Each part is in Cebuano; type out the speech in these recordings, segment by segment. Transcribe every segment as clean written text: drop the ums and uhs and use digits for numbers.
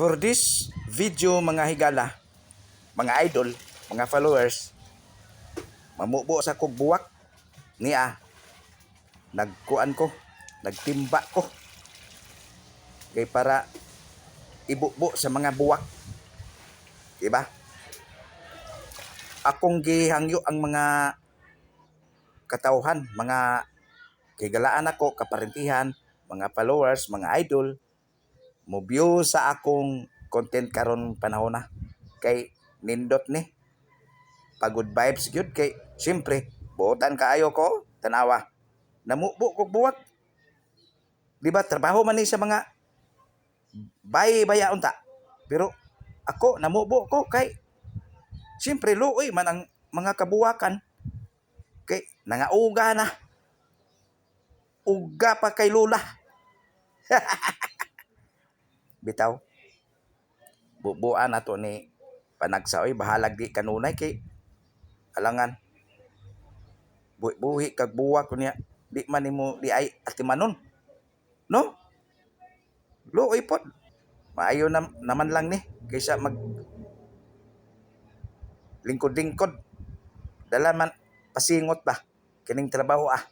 For this video, mga higala, mga idol, mga followers, mamubo sa kog buwak niya. Nagkuan ko, nagtimba ko. Kay para ibubo sa mga buwak. Diba? Akong gihangyo ang mga katawhan, mga kigalaan ako, kaparentihan, mga followers, mga idol, mo view sa akong content karon panahon na kay nindot ni pa good vibes gyud. Kay siyempre buotan kaayo ko. Tanawa, namubo kog buwak, di ba? Trabaho man ni sa mga bay baya unta, pero ako namubo ko kay siyempre luoy man ang mga kabuwakan kay nangauga na, uga pa kay lula. Bitaw, bubuan nato ni panagsa oy. Bahalag di kanunay kay alangan buhi kag buwak kunya di man nimo di ay atimanon, no? Luoy pod. Maayo na, naman lang ni kaysa mag lingkod-lingkod. Dala man pasingot ba kining trabaho ah.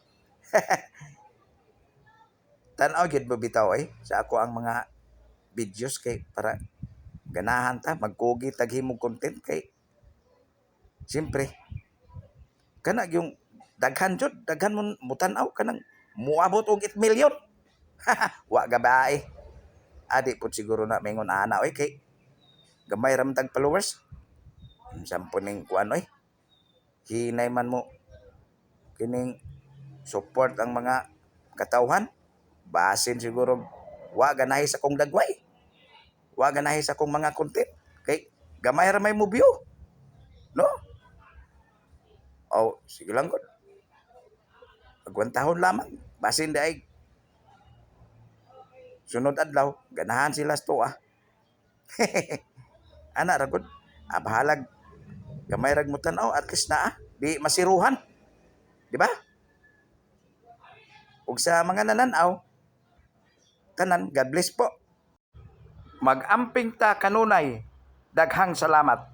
Tan-aw gyud mo bitaw eh sa ako ang mga videos kay para ganahan ta magkugi tag himog content. Kay siyempre kana yung daghan jud, daghan mo mutan-aw, kanang muabot og 8 million. Wa gabae adi pud siguro na maingon ana oy, kay gamay ra man tag followers. Sampo ning kuan oy, hinay man mo kining support ang mga katawhan. Basin siguro wa ganahi sa akong dagway, wa ganahi sa akong mga content kay gamay ra may mo view, no? Oh, sige lang gud, agwantahon lamang. Basin di ay sunod adlaw ganahan sila sa tuwa. Ana ra gud ah. Bahalag gamay rag mo tan-aw, at least naa di masiruhan, di ba? Ug sa mga nananaw tanan, God bless po. Mag-amping ta kanunay. Daghang salamat.